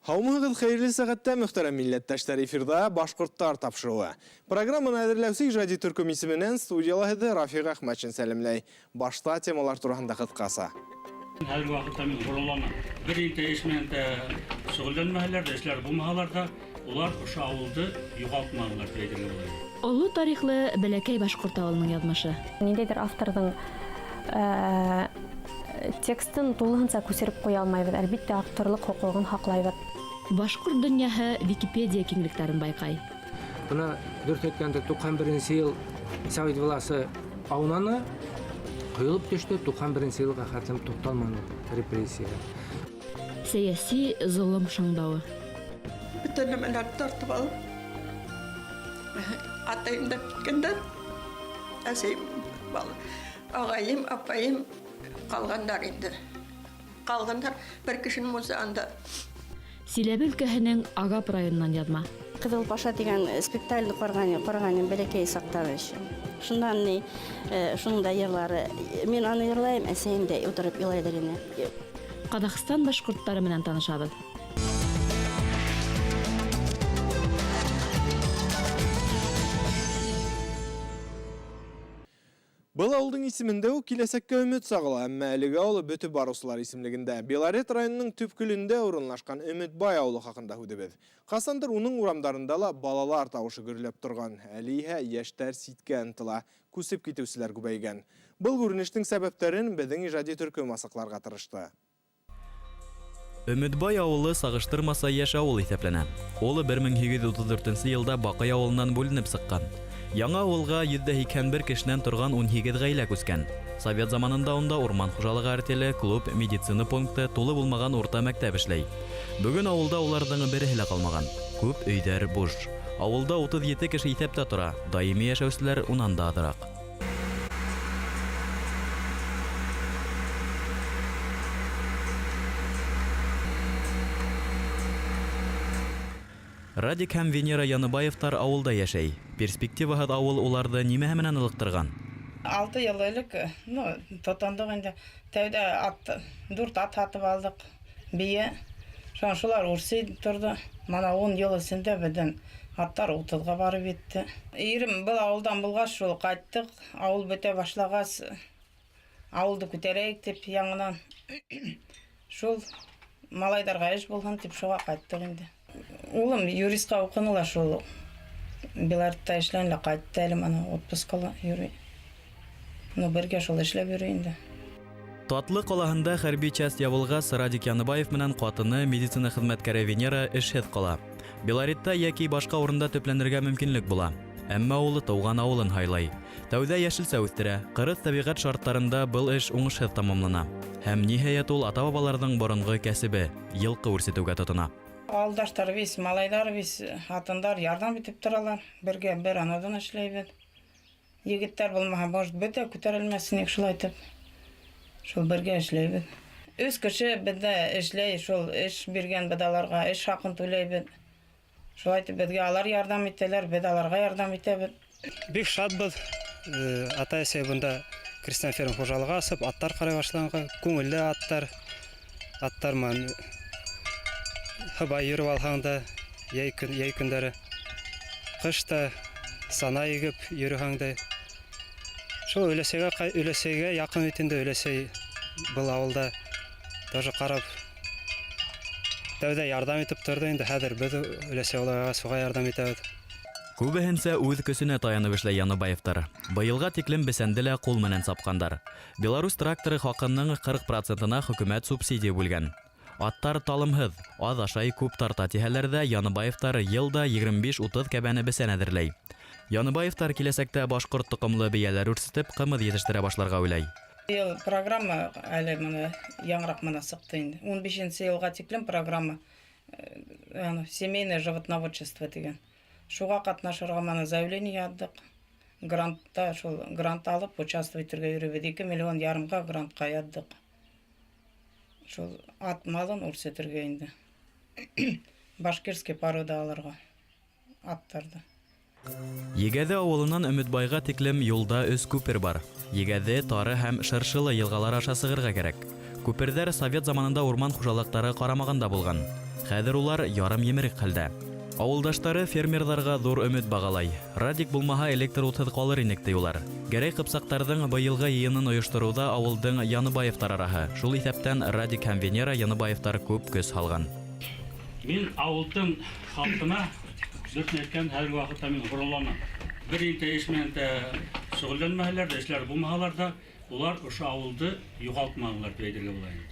Һаумыһығыҙ, хәйерле сәғәттә, мөхтәрәм милләттәштәр, эфирҙа Башҡорттар тапшырыуы. Программаны әҙерләүсе ижади төркөм исеменән студияла һеҙҙе Рафиҡ Әхмәтшин сәләмләй. Башта темалар тураһында ҡыҫҡаса. Хәҙерге ваҡытта мин ғорурланам. Бер ни эш менән дә шөғөлләнмәһәләр ҙә, эшләре булмаһалар ҙа, улар ошо ауылды юғалтманылар тип әйтергә була. Оло тарихлы Бәләкәй башҡорт ауылының яҙмышы. Ниндәйҙер авторҙың текстын тулыһынса күсереп ҡуя алмайбыҙ, әлбиттә, авторлыҡ хоҡуғын һаҡлайбыҙ. Башҡорт донъяһы Википедия киңлектәрен байҡай. Бына дөрөҫ әйткәндә, 91 нсе йыл совет власы аунаны, ҡойолоп төштө, 91 нсе йылға хәтлем туҡталманы репрессия. Сәйәси золом шаңдауы. Бөтә нәмәләрҙе тартып алып, атайым да киткәндәр, әсәйем, ағайым, апайым ҡалғандар инде. Ҡалғандар бер кешенең үҙе анда. Силәбе өлкәһенең Агап районынан яҙма. Ҡыҙыл Паша тигән спектакльне ҡараған, ҡараған бәләкәй саҡта еще. Шундан ни, шуның да йырлары. Мин аны йырлайым, әсәйем дә ултырып илайҙыр ине. Ҡаҙағстан башҡорттары менән танышабыҙ. Был ауылдың исемендә үк киләсәккә өмөт сағыла, әммә әлегә ул бөтөп барыусылар исемлегендә. Белорет районының төпкөлөндә урынлашҡан Өмөтбай ауылы хаҡында һүҙебеҙ. Ҡасандыр уның урамдарында ла балалар тауышы гөрләп торған, әле иһә йәштәр ситкә ынтыла, күсеп китеүселәр күбәйгән. Был күренештең сәбәптәрен беҙҙең ижади төркөм асыҡларға тырышты. Өмөтбай ауылы сағыштырмаса йәш ауыл иҫәпләнә. Ул 1834 йылда Баҡай ауылынан бүленеп сыҡҡан. Яңа ауылға 181 кешенән торған 18 ғаилә күскән. Совет заманында унда урман хужалығы артеле, клуб, медицина пункты, тулы булмаған урта мәктәп эшләй. Бөгөн ауылда уларҙың береһе лә ҡалмаған. Күп өйҙәр буш. Ауылда 37 кеше иҫәптә тора, даими йәшәүселәр унан да аҙыраҡ. Радик һәм Венера Яныбаевтар ауылда йәшәй. Перспективаһыҙ ауыл уларҙы нимәһе менән ылыҡтырған? 6 йыл элек, ну, тотондоҡ инде. Тәүҙә ат, 4 ат һатып алдыҡ, бейә. Шунан шулар үрсей торҙо. Мана 10 йыл эсендә беҙҙең аттар 30-ға барып етте. Ирем был ауылдан булғас, шул ҡайттыҡ. Ауыл бөтә башлағас, ауылды күтәрәйек тип яңынан. Шул малайҙарға эш булһын тип шуға ҡайттыҡ инде. Улым юристҡа уҡыны ла шул Белоретта эшләне лә ҡайтты әле, мана отпускала йөрөй. Ну, бергә шул эшләп йөрөй инде. Татлы ҡалаһында хәрби часть ябылғас, Радик Яныбаев менән ҡатыны медицина хеҙмәткәре Венера эшһеҙ ҡала. Белоретта йәки башҡа урында төпләнергә мөмкинлек була. Әммә ул тыуған ауылын һайлай. Тәүҙә йәшелсә үҫтерә, ҡырыҫ тәбиғәт шарттарында был эш уңышһыҙ тамамлана. Һәм ниһайәт ул ата-бабаларҙың боронғо кәсебе йылҡы үрсетеүгә тотона. Ауылдаштар вис, малайҙар вис, ҡатындар ярҙам итеп торалар. Бергә бер анадан эшләйбеҙ. Егеттәр булмаһа, может, бөтә күтәрелмәҫ инек шулай итеп. Шул бергә эшләйбеҙ. 3 кеше беҙҙә эшләй, шул эш биргән беҙ аларға, эш хаҡын түләйбеҙ. Шулай итеп беҙгә алар ярҙам итәләр, беҙ аларға ярҙам итәбеҙ. Бик шатбыҙ. Атай-әсәй бында крестьян фермер хужалығы асып, аттар ҡарай башланға, күңелле аттар. Аттар менән һыбай йөрөп алһаң да, йәй көндәре. Ҡыш та сана егеп йөрөһәң дә. Шул өләсәйгә яҡын бит инде, өләсәй был ауылда тоже ҡарап тәүҙә ярҙам итеп торҙо инде, хәҙер беҙ өләсәй уларға шуға ярҙам итәбеҙ. Күбеһенсә үҙ көсөнә таянып эшләй Яныбаевтар. Быйылға тиклем бесәнде лә ҡул менән сапҡандар. Беларусь тракторы хаҡының 40%-на хөкүмәт субсидия бүлгән. Аттар талымһыҙ, аҙ ашай, күп тарта тиһәләр ҙә, Яныбаевтар йыл да 25-30 кәбәне бесән әҙерләй. Яныбаевтар киләсәктә башҡорт тоҡомло бейәләр үрсетеп, ҡымыҙ етештерә башларға уйлай. Быйыл программа әле мына яңыраҡ мына сыҡты инде. 15 йылға тиклем программа, семейное животноводчество тигән. Шуға ҡатнашырға мына заявление яҙҙыҡ. Грантта шул грант алып участвовать итергә йөрөбөҙ. 2 миллион ярымға грантҡа яҙҙыҡ. Шул ат малын үрсетергә инде. Башкирский порода алырға аттарҙы. Егәҙе ауылынан Өмөтбайға тиклем юлда 3 күпер бар. Егәҙе, Тары һәм Шыршылы йылғалары аша сығырға кәрәк. Күперҙәр совет заманында урман хужалыҡтары ҡарамағанда булған. Хәҙер улар ярым емерек хәлдә. Ауылдаштары фермерҙарға ҙур өмөт бағалай. Радик булмаһа, электр утһыҙ ҡалыр инек, ти улар. Гәрәй ҡыпсаҡтарҙың быйылғы йыйынын ойоштороуҙа ауылдың Яныбаевтар араһы, шул иҫәптән Радик һәм Венера Яныбаевтар күп көс һалған. Мин ауылдың халҡына, дөрөҫөн әйткән, хәҙерге ваҡытта мин ғорурланам. Бер ниндәй эш менән дә шөғөлләнмәһәләр ҙә, эшләре булмаһалар ҙа, улар ошо ауылды юғалтманылар тип әйтергә була инде.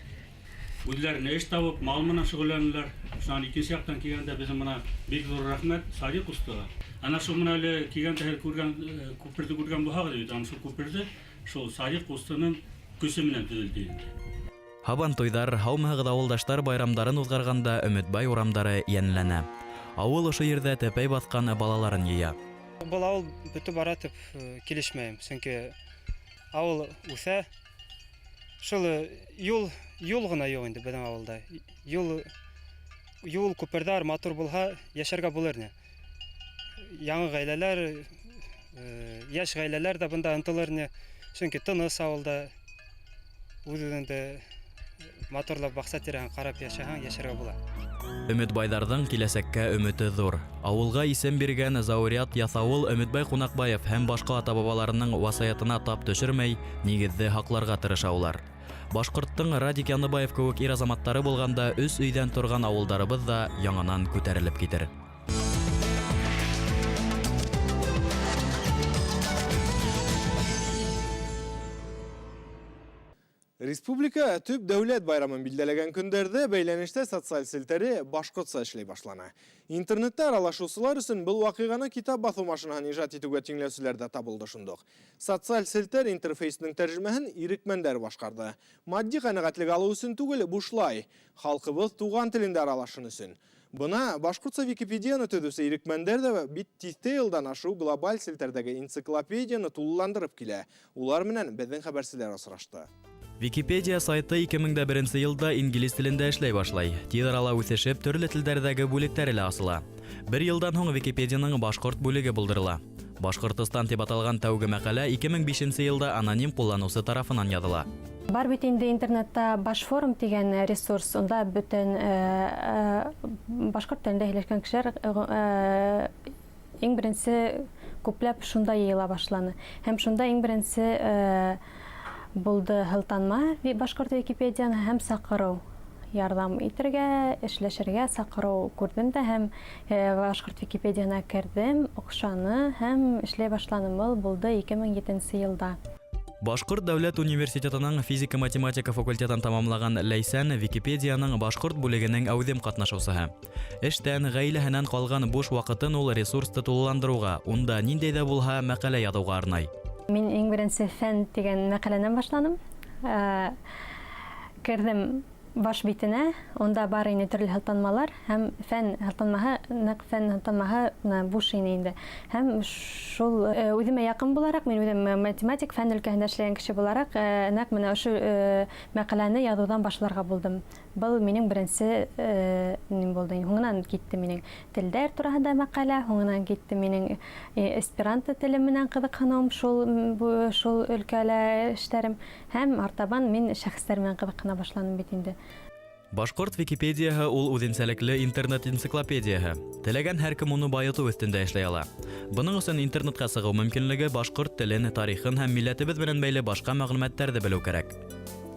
Үҙҙәренә эш табып, мал менән шөғөлләнәләр. Шунан икенсе яҡтан килгәндә беҙҙең бына бик ҙур рәхмәт Садиҡ устыға. Ана шул менән әле килгәндә һеҙ күргән күперҙе күргән булһағыҙ бит, ана шул күперҙе шул Садиҡ устының көсө менән төҙөлдө инде. Һабантуйҙар, һаумыһығыҙ ауылдаштар байрамдарын уҙғарғанда Өмөтбай урамдары йәнләнә. Ауыл ошо ерҙә тәпәй баҫҡан балаларын йыя. Был ауыл бөтөп бара тип килешмәйем, сөнки ауыл үҫә. Шул юл ғына юҡ инде беҙҙең ауылда. Юл күперҙәр матур булһа, йәшәргә булыр ине. Яңы ғаиләләр, йәш ғаиләләр ҙә бында ынтылыр ине. Сөнки тыныс ауылда үҙ-үҙеңде матурлап баҡса тирәһен ҡарап йәшәһәң, йәшәргә була. Өмөтбайҙарҙың киләсәккә өмөтө ҙур. Ауылға исем биргән Заурият Яҫауыл Өмөтбай Ҡунаҡбаев һәм башҡа ата-бабаларының васыятына тап төшөрмәй, нигеҙҙе һаҡларға тырыша улар. Башҡорттоң Радик Яныбаев кеүек ир-азаматтары булғанда өс өйҙән торған ауылдарыбыҙ ҙа яңынан күтәрелеп китер. Республика төп дәүләт байрамын билдәләгән көндәрҙә бәйләнештә социаль селтәре башҡортса эшләй башлана. Интернетта аралашыусылар өсөн был ваҡиғаны китап баҫыу машинаһын ижад итеүгә тиңләүселәр дә табылды шундуҡ. Социаль селтәр интерфейсының тәржемәһен ирекмәндәр башҡарҙы. Матди ҡәнәғәтлек алыу өсөн түгел, бушлай. Халҡыбыҙ туған телендә аралашын өсөн. Бына башҡортса Википедияны төҙөүсе ирекмәндәр ҙә бит тиҫтә йылдан ашыу глобаль селтәрҙәге энциклопедияны тулыландырып килә. Улар менән беҙҙең хәбәрселәр осрашты. Википедия сайты 2001 йылда инглиз телендә эшләй башлай. Тиҙ арала үҫешеп, төрлө телдәрҙәге бүлектәре лә асыла. Бер йылдан һуң Википедияның башҡорт бүлеге булдырыла. Башҡортостан тип аталған тәүге мәҡәлә 2005 йылда аноним ҡулланыусы тарафынан яҙыла. Бар бит инде интернетта Башфорум тигән ресурс, унда бөтөн башҡорт телендә һөйләшкән кешеләр иң беренсе күпләп шунда йыйыла башланы. Һәм шунда иң беренсе булды һылтанма башҡорт Википедияны һәм саҡырыу, ярҙам итергә, эшләшергә саҡырыу күрҙем дә һәм башҡорт Википедияһына керҙем, оҡшаны һәм эшләй башланым. Был булды 2007 йылда. Башҡорт дәүләт университетының физика-математика факультетын тамамлаған Ләйсән Википедияның башҡорт бүлегенең әүҙем ҡатнашыусыһы. Эштән, ғаиләһенән ҡалған буш ваҡытын ул ресурсты тулыландырыуға, унда ниндәй ҙә булһа мәҡәлә яҙыуға арнай. Мин иң беренсе фән тигән мәҡәләнән башланым. Керҙем баш битенә, унда бар ине төрлө һылтанмалар һәм фән һылтанмаһы, нәҡ фән һылтанмаһы буш ине инде. Һәм шул үҙемә яҡын булараҡ, мин үҙем математик фән өлкәһендә эшләгән кеше булараҡ, нәҡ менә ошо мәҡәләне яҙыуҙан башларға булдым. Был минең беренсе ним булды. Һуңынан китте минең телдәр тураһында мәҡәлә, һуңынан китте минең эсперанто теле менән ҡыҙыҡһыныуым, шул өлкәлә эштәрем. Һәм артабан мин шәхестәр менән ҡыҙыҡһына башланым бит инде. Башҡорт Википедияһы ул үҙенсәлекле интернет энциклопедияһы. Теләгән һәр кем уны байытыу өҫтөндә эшләй ала. Бының өсөн интернетҡа сығыу мөмкинлеге башҡорт телен, тарихын һәм милләтебеҙ менән бәйле башҡа мәғлүмәттәрҙе белеү кәрәк.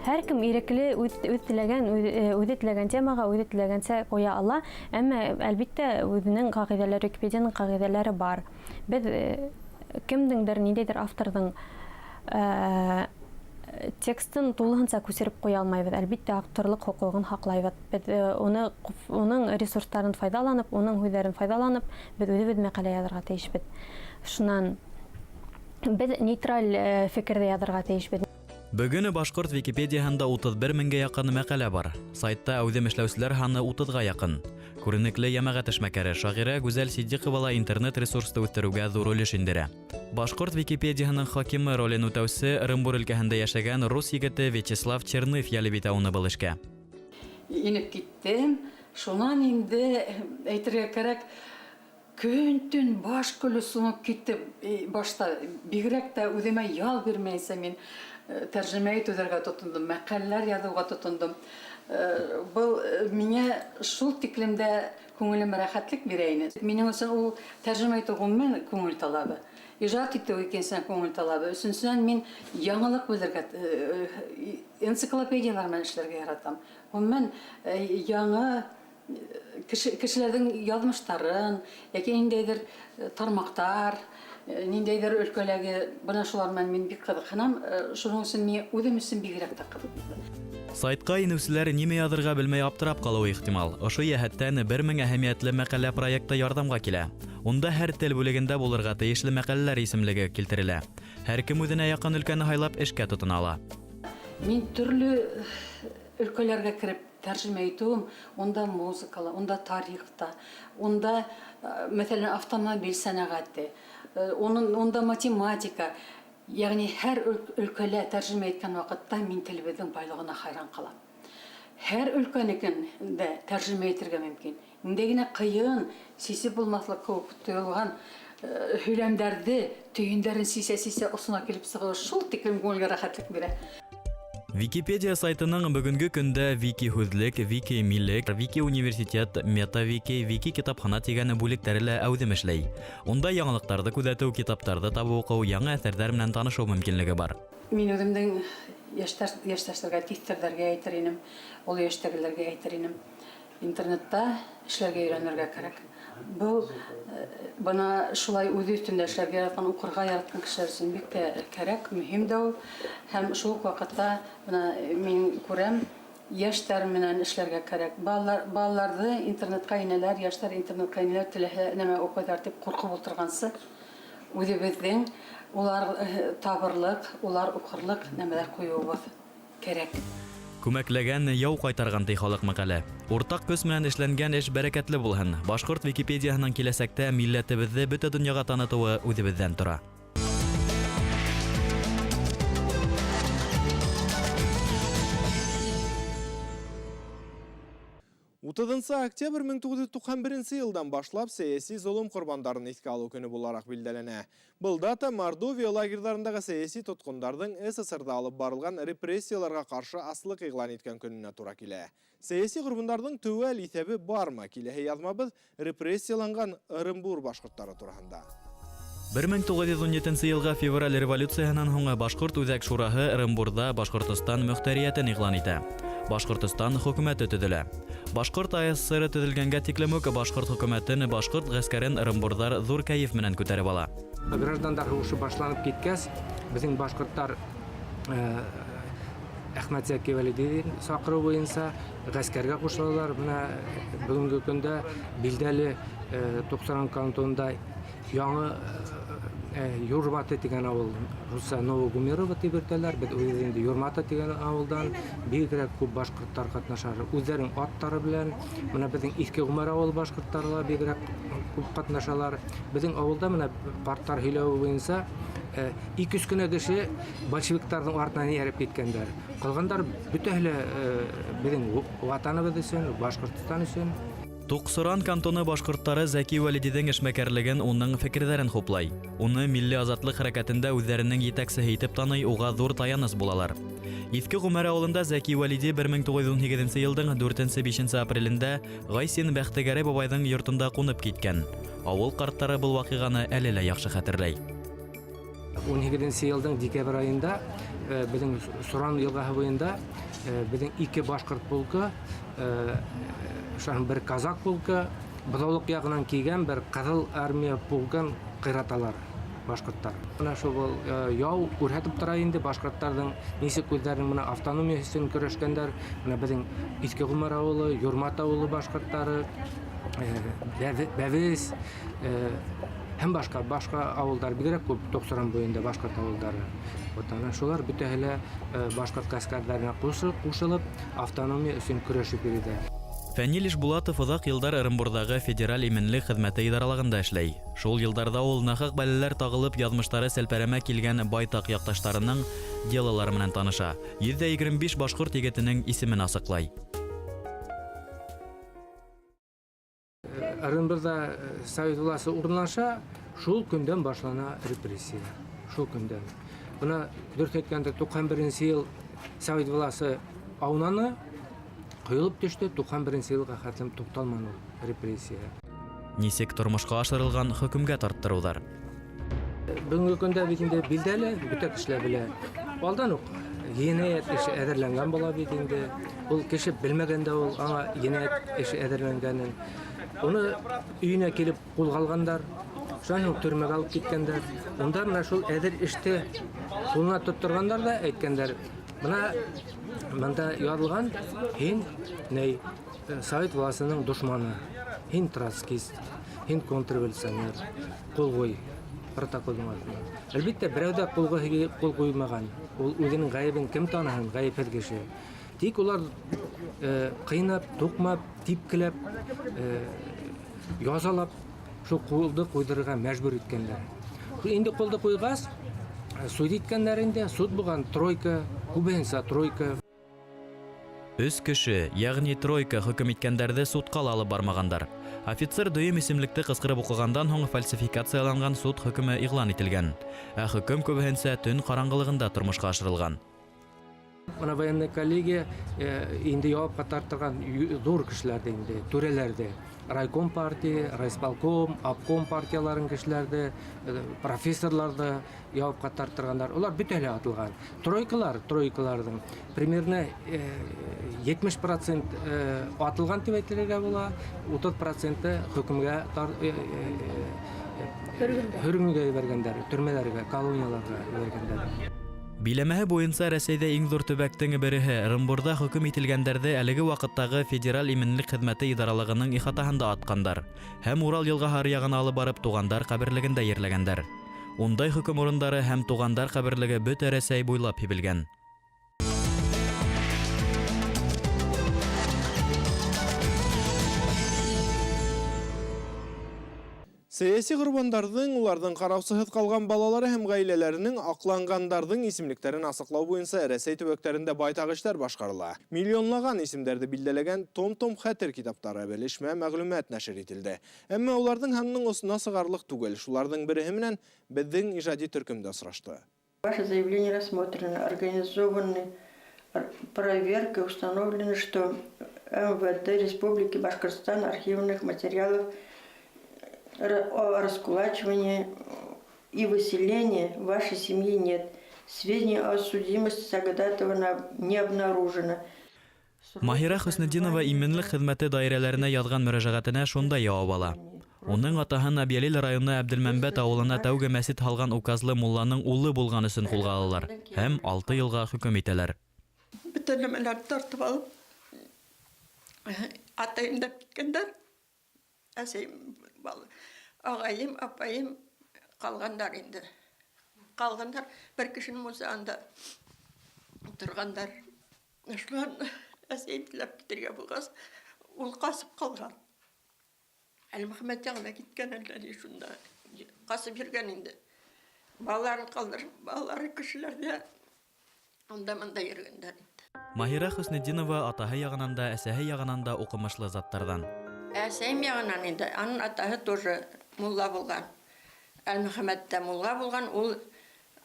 Һәр кем ирекле үҙе теләгән темаға, үҙе теләгәнсә ҡуя ала, әммә әлбиттә үҙенең ҡағиҙәләре, Википедияның ҡағиҙәләре бар. Беҙ кемдеңдер, ниндәйҙер авторҙың текстын тулыһынса күсереп ҡуя алмайбыҙ. Әлбиттә, авторлыҡ хоҡуғын һаҡлайбыҙ. Беҙ уның ресурстарын файҙаланып, уның һүҙҙәрен файҙаланып, беҙ үҙебеҙ мәҡәлә яҙырға тейешбеҙ. Шунан беҙ нейтраль фекерҙе яҙырға тейешбеҙ. Бөгөн башҡорт Википедияһында 31 меңгә яҡын мәҡәлә бар. Сайтта әүҙем эшләүселәр һаны 30-ға яҡын. Күренекле йәмәғәт эшмәкәре шағирә Гүзәл Сиддиҡова ла интернет ресурсты үҫтереүгә ҙур өлөш индерә. Башҡорт Википедияһының хакимы ролен үтәүсе Ырымбур өлкәһендә йәшәгән рус егете Вячеслав Чернов йәлеп итә уны был эшкә. Инеп киттем. Шунан инде әйтергә кәрәк, көн-төн баш көлө суңып китте. Башта бигерәк тә үҙемә ял бирмәйенсә мин тәржемә итеүҙәргә тотондом, мәҡәләләр яҙыуға тотондом. Был миңә шул тиклем дә күңелемә рәхәтлек бирә ине. Минең өсөн ул тәржемә итеү ғөмүмән күңел талабы. Ижад итеү икенсенән күңел талабы. Өсөнсөнән, мин яңылыҡ белергә, энциклопедиялар менән эшләргә яратам. Ғөмүмән, яңы кешеләрҙең яҙмыштарын йәки ниндәйҙер тармаҡтар, ниндәйҙер өлкәләге бына шулар менән мин бик ҡыҙыҡһынам. Шуның өсөн миңә үҙем өсөн бигерәк тә ҡыҙыҡ булды. Сайтҡа инеүселәр нимә яҙырға белмәй аптырап ҡалыуы ихтимал. Ошо йәһәттән 1000 әһәмиәтле мәҡәлә проекты ярҙамға килә. Унда һәр тел бүлегендә булырға тейешле мәҡәләләр исемлеге килтерелә. Һәр кем үҙенә яҡын өлкәне һайлап эшкә тотона ала. Мин төрлө өлкәләргә кереп тәржемә итеүем, унда музыкала, унда тарихта, унда, мәҫәлән, автомобиль сәнәғәте, унда математика. Ягъни һәр өлкәлә тәржемә иткән ваҡытта мин телебеҙҙең байлығына хайран ҡалам. Һәр өлкәнекен дә тәржемә итергә мөмкин. Ниндәй генә ҡыйын, сисеп булмаҫлыҡ кеүек тойолған һөйләмдәрҙе төйөндәрен сисә-сисә осона килеп сығыуы шул тиклем күңелгә рәхәтлек бирә. Википедия сайтының бөгөнгө көндә Вики һүҙлек, Вики милек, Вики университет, Мета Вики, Вики китапхана тигән бүлектәре лә әүҙем эшләй. Унда яңылыҡтарҙы күҙәтеү, китаптарҙы табыу, уҡыу, яңы әҫәрҙәр менән танышыу мөмкинлеге бар. Мин үҙемдең йәштәшләргә, тиҫтерҙәргә әйтер инем, оло йәштәгеләргә әйтер инем. Интернетта эшләргә өйрәнергә кәрәк. Был бына шулай үҙе өҫтөндә эшләргә яратҡан, уҡырға яратҡан кешеләр өсөн бик тә кәрәк, мөһим дә ул. Һәм шул уҡ ваҡытта бына мин күрәм, йәштәр менән эшләргә кәрәк. Балаларҙы интернетҡа инәләр, йәштәр интернетҡа инәләр, теләһә нәмә уҡыйҙар тип ҡурҡып ултырғансы, үҙебеҙҙең улар табырлыҡ, улар уҡырлыҡ нәмәләр ҡуйыуыбыҙ кәрәк. Күмәкләгән яу ҡайтарған ти халыҡ мәҡәле. Уртаҡ көс менән эшләнгән эш бәрәкәтле булһын. Башҡорт Википедияһының киләсәктә милләтебеҙҙе бөтә донъяға танытыуы үҙебеҙҙән тора. 30 октябрь 1991 йылдан башлап сәйәси золым ҡорбандарын иҫкә алыу көнө булараҡ билдәләнә. Был дата Мордовия лагерҙарындағы сәйәси тотҡондарҙың СССРҙа алып барылған репрессияларға ҡаршы аслыҡ иғлан иткән көнөнә тура килә. Сәйәси ҡорбандарҙың теүәл иҫәбе бармы? Киләһе яҙмабыҙ репрессияланған Ырымбур башҡорттары тураһында. 1917 йылға февраль революцияһынан һуң Башҡорт Үҙәк Шураһы Ырымбурҙа Башҡортостан мөхтәриәтен иғлан итә. Башҡортостан хөкүмәте төҙөлә. Башҡорт АССР төҙөлгәнгә тиклем үк башҡорт хөкүмәтен, башҡорт ғәскәрен ырымбурҙар ҙур кәйеф менән күтәреп ала. Граждандар һуғышы башланып киткәс, беҙҙең башҡорттар Әхмәт Зәки Вәлидиҙең саҡырыуы буйынса ғәскәргә ҡушылалар. Бына бөгөнгө көндә билдәле Туҡсыран кантонында яңы Юрматы тигән ауыл, русса Новогумерово тип йөртәләр. Беҙ үҙебеҙ инде Юрматы тигән ауылдан бигерәк күп башҡорттар ҡатнаша. Үҙҙәренең аттары белән, бына беҙҙең Иҫке Ғүмәр ауылы башҡорттары ла бигерәк күп ҡатнашалар. Беҙҙең ауылда бына ҡарттар һөйләүе буйынса ике өс кенә кеше большевиктарҙың артынан эйәреп киткәндәр. Ҡалғандар бөтәһе лә беҙҙең ватаныбыҙ өсөн, Башҡортостан өсөн. Туҡсыран кантоны башҡорттары Зәки Вәлидиҙең эшмәкәрлеген, уның фекерҙәрен хуплай. Уны милли азатлыҡ хәрәкәтендә үҙҙәренең етәксеһе итеп таный, уға ҙур таяныс булалар. Иҫке Ғүмәр ауылында Зәки Вәлиди 1918 йылдың 4-5 апрелендә Ғайсин Бәхтегәрәй бабайҙың йортонда ҡунып киткән. Ауыл ҡарттары был ваҡиғаны әле лә яҡшы хәтерләй. Ун һигеҙенсе йылдың декабрь айында беҙҙең Суран йылғаһы буйында беҙҙең ике башҡорт полкы, шунан бер казак полкы, Быҙаулыҡ яғынан килгән бер Ҡыҙыл армия полкын ҡыйраталар башҡорттар. Бына шул был яу күрһәтеп тора инде башҡорттарҙың нисек үҙҙәренең бына автономия өсөн көрәшкәндәр. Бына беҙҙең Иҫке Ғүмәр ауылы, Юрмат ауылы башҡорттары, Бәвес, һәм башҡа ауылдар бигерәк күп Туҡсыран буйында башҡорт ауылдары. Вот ана шулар бөтәһе лә башҡорт ғәскәрҙәренә ҡушылып автономия өсөн көрәшеп йөрөйҙәр. Фәнил Ишбулатов оҙаҡ йылдар Ырымбурҙағы Федераль именлек хеҙмәте идаралығында эшләй. Шул йылдарҙа ул нахаҡ бәләләр тағылып яҙмыштары сәлпәрәмә килгән байтаҡ яҡташтарының делалары менән таныша. 125 башҡорт егетенең исемен асыҡлай. Ырымбурҙа совет власы урынлаша, шул көндән башлана репрессия. Шул көндән. Бына дөрөҫ әйткәндә, туҡһан беренсе йыл совет власы аунаны, Ҡойолоп төштө, 91 йылға хәтлем туҡталманы ул репрессия. Нисек тормошҡа ашырылған хөкөмгә тарттырыуҙар? Бөгөнгө көндә бит инде билдәле, бөтә кешеләр белә. Алдан уҡ енәйәт эше әҙерләнгән була бит инде. Ул кеше белмәгән дә ул аңа енәйәт эше әҙерләнгәнен. Уны өйөнә килеп ҡулға алғандар, шунан һуң төрмәгә алып киткәндәр. Унда менә шул әҙер эште ҡулына тотторғандар ҙа әйткәндәр: "Бына бында яҙылған, һин ней совет власының дошманы, һин троцкист, һин контрреволюционер, ҡул ҡуй протоколдың артына." Әлбиттә, берәү ҙә ҡул ҡуймаған. Ул үҙенең ғәйебен кем таныһын, ғәйепһеҙ кеше. Тик улар ҡыйнап, туҡмап, типкеләп, язалап шул ҡулды ҡуйҙырырға мәжбүр иткәндәр. Инде ҡулды ҡуйғас, суд иткәндәр инде, суд булған тройка, күбеһенсә тройка. Өс кеше, ягъни тройка хөкөм иткәндәрҙе судҡа ла алып бармағандар. Офицер дөйөм исемлекте ҡысҡырып уҡығандан һуң фальсификацияланған суд хөкөмө иғлан ителгән. Ә хөкөм күбеһенсә төн ҡараңғылығында тормошҡа ашырылған. Бына военный коллегия инде яуапҡа тартырған ҙур кешеләрҙе инде, түрәләрҙе, райком партия, райисполком, обком партияларын кешеләрҙе, профессорларҙы яуапҡа тарттырғандар. Улар бөтәһе лә атылған. Тройкалар, тройкаларҙың примерно 70% атылған тип әйтергә була, 30% хөкөмгә һөргөнгә ебәргәндәр, төрмәләргә, колонияларға ебәргәндәр. Биләмәһе буйынса Рәсәйҙә иң ҙур төбәктең береһе Ырымбурҙа хөкөм ителгәндәрҙе әлеге ваҡыттағы Федераль именлек хеҙмәте идаралығының ихатаһында атҡандар һәм Урал йылғаһы аръяғына алып барып туғандар ҡәберлегендә ерләгәндәр. Ундай хөкөм урындары һәм туғандар ҡәберлеге бөтә Рәсәй буйлап һибелгән. Сәйәси ҡорбандарҙың, уларҙың ҡараусыһыҙ ҡалған балалары һәм ғаиләләренең аҡланғандарҙың исемлектәрен асыҡлау буйынса Рәсәй төбәктәрендә байтаҡ эштәр башҡарыла. Миллионлаған исемдәрҙе билдәләгән том-том хәтер китаптары, белешмә мәғлүмәт нәшер ителде. Әммә уларҙың һанының осона сығарлыҡ түгел. Шуларҙың береһе менән беҙҙең ижади төркөмдә осрашты. Ваше заявление рассмотрено, организованы проверка, установлено, что МВД Республики Башкортостан архивных материалов о раскулачивании и выселении вашей семьи нет. Сведений о судимости Сагадатова не обнаружено. Маһира Хөснетдинова именлек хеҙмәте даирәләренә яҙған мөрәжәғәтенә шунда яуап ала. Уның атаһын Әбйәлил районы Әбделмәмбәт ауылына тәүге мәсет һалған указлы мулланың улы булған өсөн ҡулға алалар һәм 6 йылға хөкөм итәләр. Бөтә нәмәләрҙе тартып алып, атайым да киткәндәр, әсәйем, ағайым, апайым ҡалғандар инде. Ҡалғандар, бер кешенең үҙе анда торғандар. Шунан әсәйем теләп китергә булғас, ул ҡасып ҡалған. Әлмөхәммәт яғына киткән әллә ни, шунда ҡасып йөрөгән инде. Балаларын ҡалдырып, балалары кешеләрҙә анда-мында йөрөгәндәр инде. Маһира Хөснетдинова атаһы яғынан да, әсәһе яғынан да уҡымышлы заттарҙан. Әсәйем яғынан инде, аның атаһы тоже мулла булған. Әлмөхәммәт тә мулла булған, ул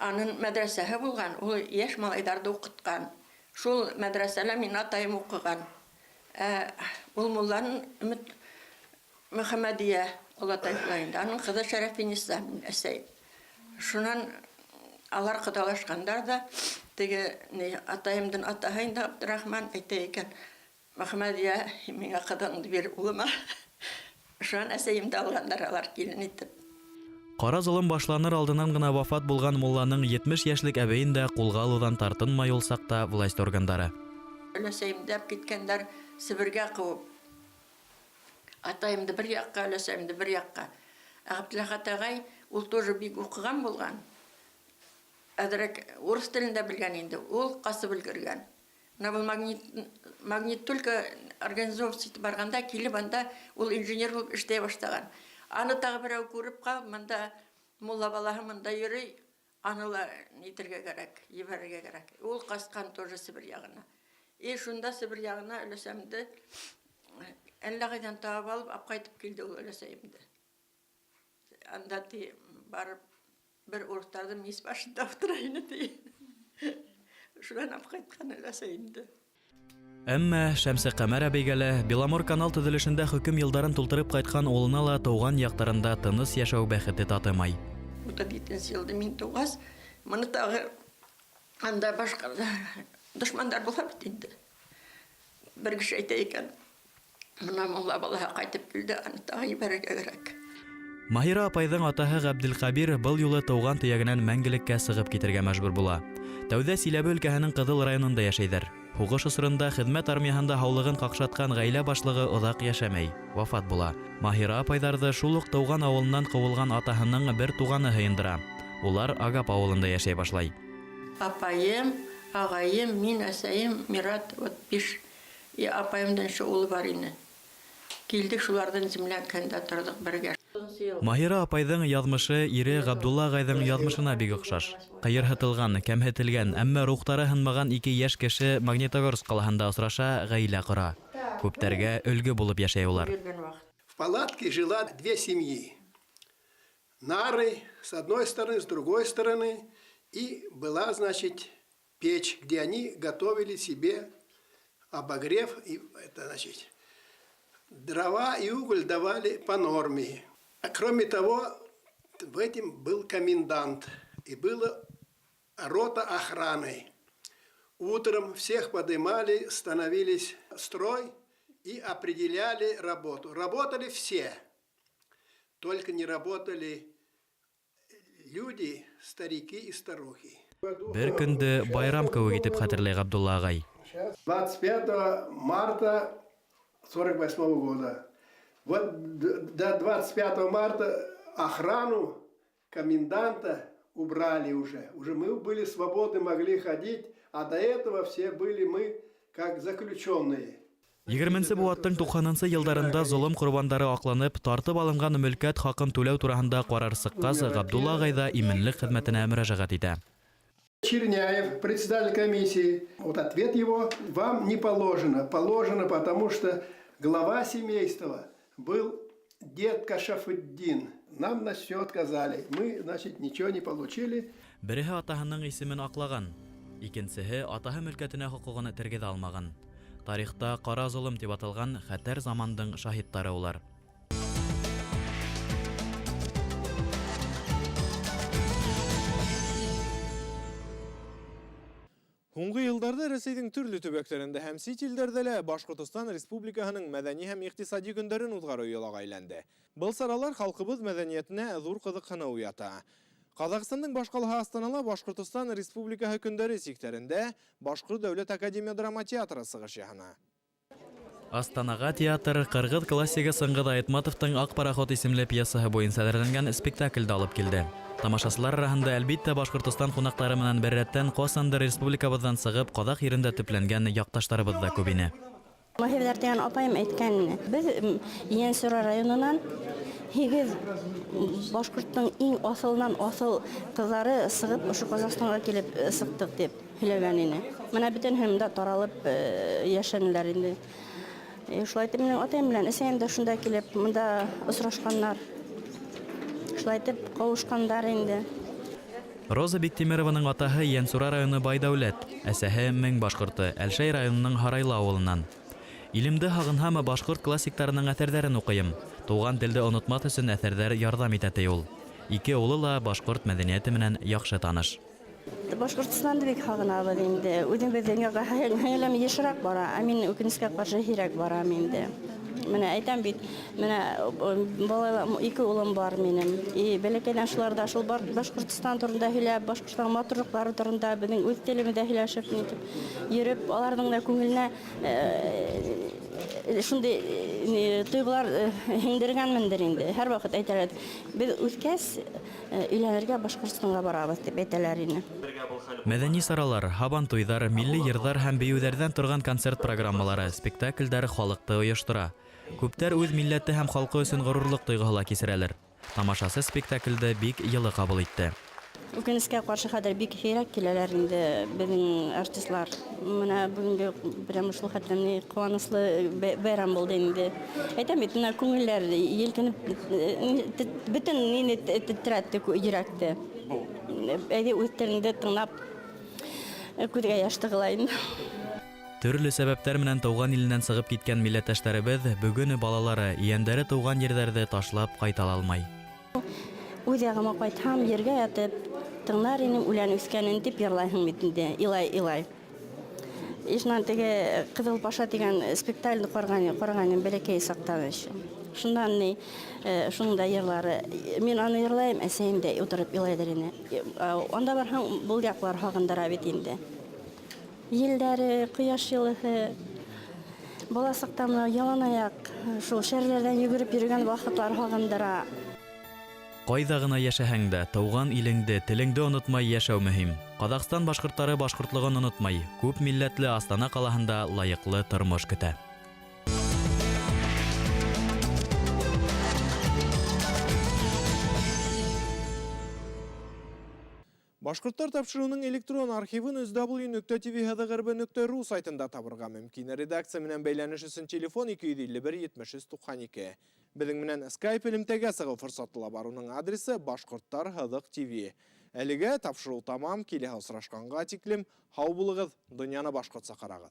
аның мәҙрәсәһе булған, ул йәш малайҙарҙы уҡытҡан. Шул мәҙрәсәлә мин атайым уҡыған. Ул мулланың Өмөт Мөхәммәдиә олатай була инде. Аның ҡыҙы Шәрәфиниса, мин әсәйем. Шунан алар ҡодалашҡандар ҙа, теге ни, атайымдың атаһы инде Абдрахман әйтә икән: Мөхәммәдиә, миңә ҡыҙыңды бир улыма. Шунан әсәйемде алғандар алар килен итеп. Ҡара золом башланыр алдынан ғына вафат булған мулланың 70 йәшлек әбейен дә ҡулға алыуҙан тартынмай ул саҡта власть органдары. Өләсәйемде алып киткәндәр Себергә ҡыуып. Атайымды бер яҡҡа, өләсәйемде бер яҡҡа. Ә Әптеләхәт ағай ул тоже бик уҡыған булған. Әҙерәк урыҫ телен дә белгән инде. Ул ҡасып өлгөргән. Бына был магнит только организоваться итеп барғанда килеп анда ул инженер булып эшләй башлаған. Аны тағы берәү күреп ҡалып, мында мулла балаһы мында йөрөй, аны ла нитергә кәрәк, ебәрергә кәрәк. Ул ҡасҡан тоже Себер яғына. И шунда Себер яғына өләсәмде әллә ҡайҙан табып алып, алып ҡайтып килде ул өләсәйемде. Анда ти барып бер урыҫтарҙы мейес башында ултыра ине ти. Шунан алып ҡайтҡан өләсәйемде. Әмма Шәмсеҡәмәр әбейгә лә, Беломор канал төҙөлөшөндә хөкөм йылдарын тултырып ҡайтҡан улына ла тыуған яҡтарында тыныс йәшәү бәхете татымай. 37 йылда мин тыуғас, моны тағы анда башҡа дошмандар була бит инде. Бер кеше әйтә икән, мына мулла балаһы ҡайтып килде, аны тағы ебәрергә кәрәк. Маһира апайҙың атаһы Ғәбделҡәбир был юлы тыуған төйәгенән мәңгелеккә сығып китергә мәжбүр була. Тәүҙә Силәбе өлкәһенең Ҡыҙыл районында йәшәйҙәр. Һуғыш осоронда хеҙмәт армияһында һаулығын ҡаҡшатҡан ғаилә башлығы оҙаҡ йәшәмәй, вафат була. Маһира апайҙарҙы шул уҡ тыуған ауылынан ҡыуылған атаһының бер туғаны һыйындыра. Улар Агап ауылында йәшәй башлай. Апайым, ағайым, мин, әсәйем, Мират, вот биш. И апайымдың еще улы бар ине. Килдек, шуларҙың землянкаһында торҙоҡ бергә. Маһира апайҙың яҙмышы ире Ғабдулла ағайҙың яҙмышына бик оҡшаш. Ҡыйырһытылған, кәмһетелгән, әммә рухтары һынмаған ике йәш кеше Магнитогорск ҡалаһында осраша, ғаилә ҡора. Күптәргә өлгө булып йәшәй улар. В палатке жила две семьи. Нары с одной стороны, с другой стороны. И была, значит, печь, где они готовили себе обогрев. И это, значит, дрова и уголь давали по норме. А кроме того, в этом был комендант и была рота охраны. Утром всех поднимали, становились в строй и определяли работу. Работали все, только не работали люди, старики и старухи. Бер көндө байрам кеүек итеп хәтерләй Ғабдулла ағай. 25 марта 48 года. Вот до 25 марта охрану коменданта убрали уже. Уже мы были свободны, могли ходить, а до этого все были мы как заключенные. Егерменсе быуаттың туҡһанынсы йылдарында золом ҡорбандары аҡланып, тартып алынған мөлкәт хаҡын түләү тураһында ҡарар сыҡҡас, Ғабдулла ағай ҙа именлек хеҙмәтенә мөрәжәғәт итә. Черняев, председатель комиссии, вот ответ его: вам не положено. Положено, потому что глава семейства был дед Кашафуддин. Нам, значит, все отказали. Мы, значит, ничего не получили. Береһе атаһының исемен аҡлаған, икенсеһе атаһы мөлкәтенә хоҡуғын тергеҙә алмаған. Тарихта ҡара золом тип аталған хәтәр замандың шаһиттары улар. Һуңғы йылдарҙа Рәсәйҙең төрлө төбәктәрендә һәм сит илдәрҙә лә Башҡортостан Республикаһының мәҙәни һәм иҡтисади көндәрен уҙғарыу йолаға әйләнде. Был саралар халҡыбыҙ мәҙәниәтенә ҙур ҡыҙыҡһыныу уята. Ҡаҙағстандың баш ҡалаһы Астанала Башҡортостан Республикаһы көндәре сиктәрендә Башҡорт дәүләт академия драма театры сығыш яһаны. Астанаға театр ҡырғыҙ классигы Сыңғыҙ Айтматовтың Аҡ пароход исемле пьесаһы буйынса әҙерләнгән спектаклде алып килде. Тамашасылар араһында, әлбиттә, Башҡортостан ҡунаҡтары менән бер рәттән ҡасандыр республикабыҙҙан сығып, ҡаҙаҡ ерендә төпләнгән яҡташтарыбыҙ ҙа күп ине. Маһирҙар тигән апайым әйткән, беҙ Ейәнсура районынан 8 башҡорттоң иң аҫылынан аҫыл ҡыҙҙары сығып, ошо Ҡаҙағстанға килеп сыҡтыҡ тип һөйләгән ине. Мына бөтөнһө бында таралып йәшәнеләр инде. Шулай итеп, минең атайым белән әсәйем дә шунда килеп, мында осрашҡаннар. Шулай итеп ҡауышҡандар инде. Роза Биктимерованың атаһы Ейәнсура районы Байдәүләт, әсәһе Мең башҡорто, Әлшәй районының Һарайлы ауылынан. Илемде һағынһам, башҡорт классиктарының әҫәрҙәрен уҡыйым. Тыуған телде онотмаҫ өсөн әҫәрҙәр ярҙам итә, ти ул. Ике улы ла башҡорт мәҙәниәте менән яҡшы таныш. Башҡортостанды бик һағынабыҙ инде. Үҙебеҙҙең яҡҡа һеңлем йышыраҡ бара, ә мин үкенескә ҡаршы һирәк барам инде. Менә әйтәм бит, менә балалар, ике улым бар минем. И бәләкәйҙән шулар да шул Башҡортостан турында һөйләп, Башҡортостан матурлыҡтары турында беҙҙең үҙ телебеҙҙә һөйләшеп нитеп йөрөп, аларҙың да күңеленә шундай тойғолар һеңдергәнмендер инде. Һәр ваҡыт әйтәләр, беҙ үҫкәс өйләнергә Башҡортостанға барабыҙ тип әйтәләр ине. Мәҙәни саралар, һабантуйҙар, милли йырҙар һәм бейеүҙәрҙән торған концерт программалары, спектаклдәр халыҡты ойоштора. Күптәр үҙ милләте һәм халҡы өсөн ғорурлыҡ тойғоһо ла кисерәлер. Тамашасы спектаклде бик йылы ҡабул итте. Үкенескә ҡаршы хәҙер бик һирәк киләләр инде беҙҙең артистлар. Мына бөгөнгө прямо шул хәтлем ни ҡыуаныслы бәйрәм булды инде. Әйтәм бит, мына күңелләр елкенеп бөтөн нине тетрәтте йөрәкте. Әйҙә үҙ телеңде тыңлап күҙгә йәш тығыла инде. Төрлө сәбәптәр менән тыуған иленән сығып киткән милләттәштәребеҙ бөгөн балалары, ейәндәре тыуған ерҙәрҙе ташлап ҡайта ла алмай. Үҙ яғыма ҡайтһам, ергә ятып, тыңлар инем үлән үҫкәнен дип йырлайһың бит инде, илай-илай. Ишнан теге Ҡыҙыл Паша тигән спектакльне ҡараған, ҡараған инем бәләкәй саҡтан еще. Шундан ни, шуның да йырлары. Мин аны йырлайым, әсәйем дә утырып илайҙыр ине. Анда барһаң, был яҡлар һағындыра бит инде. Елдәре, ҡояш йылыһы. Бала саҡта мына ялан аяҡ, шул шәрләрҙән йүгереп йөрөгән ваҡытлар һағындыра. Ҡайҙа ғына йәшәһәң дә, тыуған илеңде, телеңде онотмай йәшәү мөһим. Ҡаҙағстан башҡорттары башҡортлоғон онотмай, күп милләтле Астана ҡалаһында лайыҡлы тормош көтә. Башҡорттар тапшырыуының электрон архивын www.tvhdgrb.ru сайтында табырға мөмкин. Редакция менән бәйләнеш өсөн телефон 251 73 92. Беҙҙең менән Skype элемтәгә сығыу форсаты ла бар. Уның адресы Башҡорттар һыҙыҡ ТВ. Әлегә тапшырыу тамам, киләһе осрашҡанға тиклем һау булығыҙ, донъяны башҡортса ҡарағыҙ.